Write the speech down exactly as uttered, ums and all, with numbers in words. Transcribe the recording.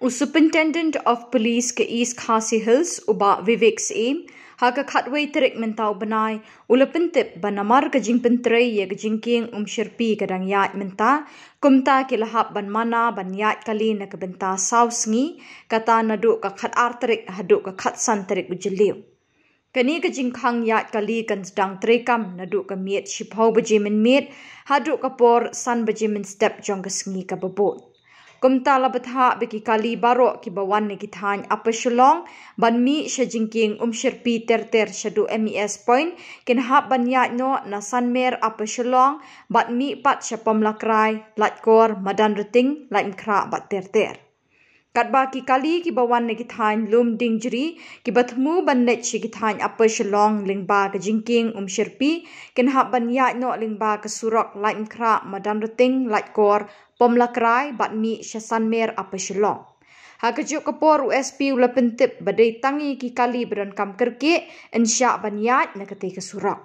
U Superintendent of Police ka East Khasi Hills, u Bah Vivek Syiem, ha ka khatwei tarik mynta u bnai, u la pyntip ba namar ka jingpyntrei ïa ka jingkieng Umshyrpi ka dang ïaid mynta, kumta ki la hap ban mana ban ïaid kali na ka bynta saw sngi, kata naduh ka khatar tarik haduh ka khatsan tarik u Jylliew. Kane ka jingkhang ïaid kali kan sdang treikam naduh ka miet shiphew baje mynmiet haduh ka por san baje mynstep jong ka sngi kaba bud. Kumta la bthah ba ki kali baroh kiba wan na ki thaiñ Upper Shillong ban mih sha jingkieng Umshyrpi ter ter shaduh M E S Point kin hap ban ïaid noh na Sanmer Upper Shillong bad mih pat sha Pomlakrai, Laitkor, Madanrting, Laitumkhrah bad ter ter. Katba ki kali kiba wan na ki thaiñ Lumdiengjri kiba thmu ban leit sha ki thaiñ Upper Shillong lyngba ka jingkieng Umshyrpi kin hap ban ïaid noh lyngba ka surok Laitumkhrah, Madanrting, Laitkor, Pomlakrai bad mih sha Sanmer Upper Shillong. Ha kajuh ka por u S P u la pyntip ba dei tang ïa ki kali ba donkam kyrkieh yn shah ban ïaid na katei ka surok.